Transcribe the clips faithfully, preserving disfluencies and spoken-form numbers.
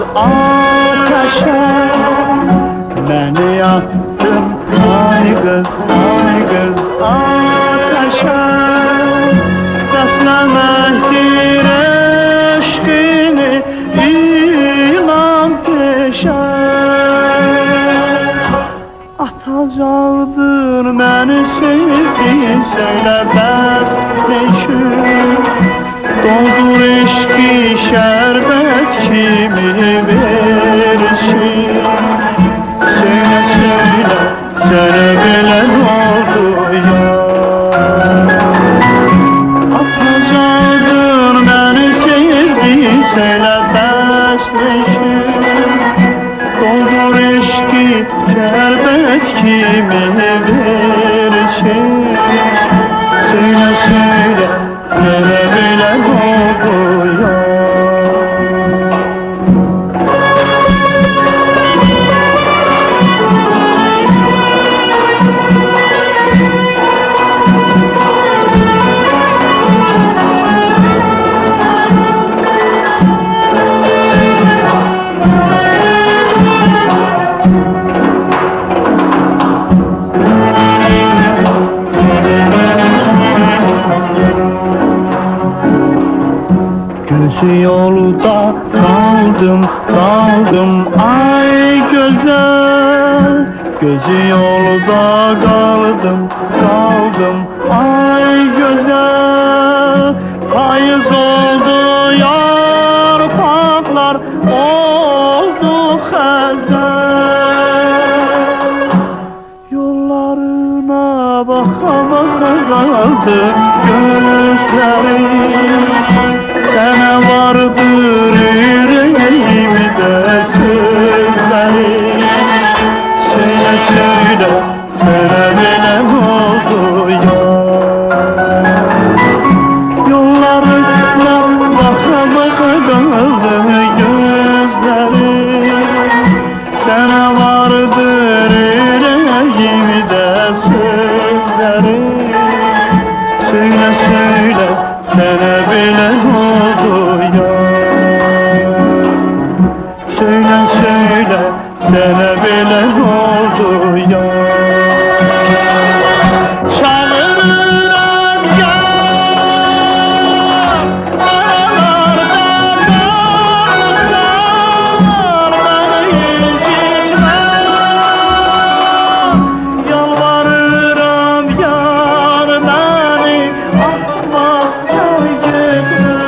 آتشه منی آتدین، آی قیز، آی قیز، آتشه. بسله‌مکدیر عشقینی ایلام پئشه. آتاجاقدیر منی سئودیگین، سؤیله بس نئچون؟ دولدور عشقی شربت کیمی وئرشین. سؤیله، سؤیله، سنه بئله نه اولدو یا؟ آتاجاقدیر منی سئودیگین، سؤیله بس نئچون؟ دولدور عشقی شربت کیمی وئرشین. سؤیله، سؤیله، سنه بئله نه اولدو یا؟ گؤزو یولدا قالدیم، قالدیم، آی گؤزل. گؤزو یولدا قالدیم، قالدیم، آی گؤزل. پاییز اولدو یارپاقلار، اولدو خزل. یوللارینا باخا-باخا قالدی گؤزلریم. سنه واردیر اوره‌ییمده سؤزلریم. سؤیله، سؤیله، سنه بئله نه اولدو یا؟ یوللارینا باخا-باخا قالدی گؤزلریم. سنه واردیر اوره‌ییمده سؤزلریم. سؤیله، سؤیله، سنه بئله نه اولدو یا؟ سؤیله، سؤیله، سنه بئله نه اولدو یا؟ چاغیریرام یار، آرالاردا قالمیسان، منی اینجیتمه. یالواریرام یار، منی آتما، ترک ائتمه.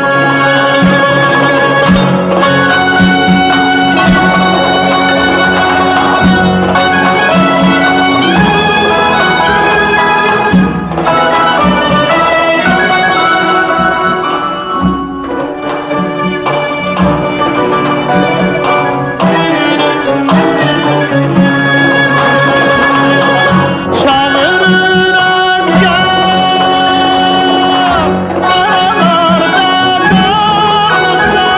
چاغیریرام یار، آرالاردا قالمیسان،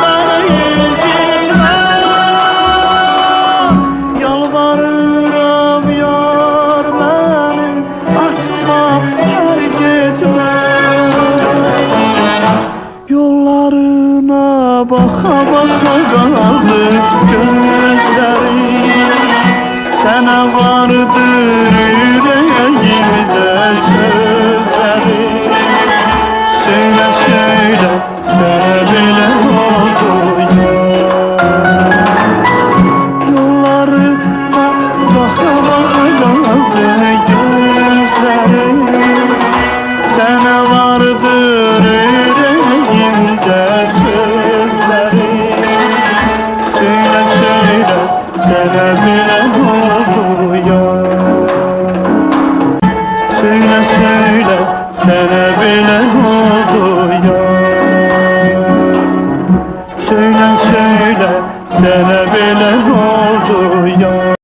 منی اینجیتمه. یالواریرام یار، منی آتما، ترک ائتمه. یوللارینا باخا-باخا قالدی گؤزلریم. سنه واردیر اوره‌ییمده سؤزلریم. سؤیله، سؤیله، سنه بئله نه اولدو یا؟ یوللارینا باخا-باخا قالدی گؤزلریم. سنه واردیر اوره‌ییمده سؤزلریم. سؤیله، سؤیله، سنه بئله نه اولدو یا؟ سؤیله، سؤیله، سنه بئله نه اولدو یا؟ سؤیله، سؤیله، سنه بئله نه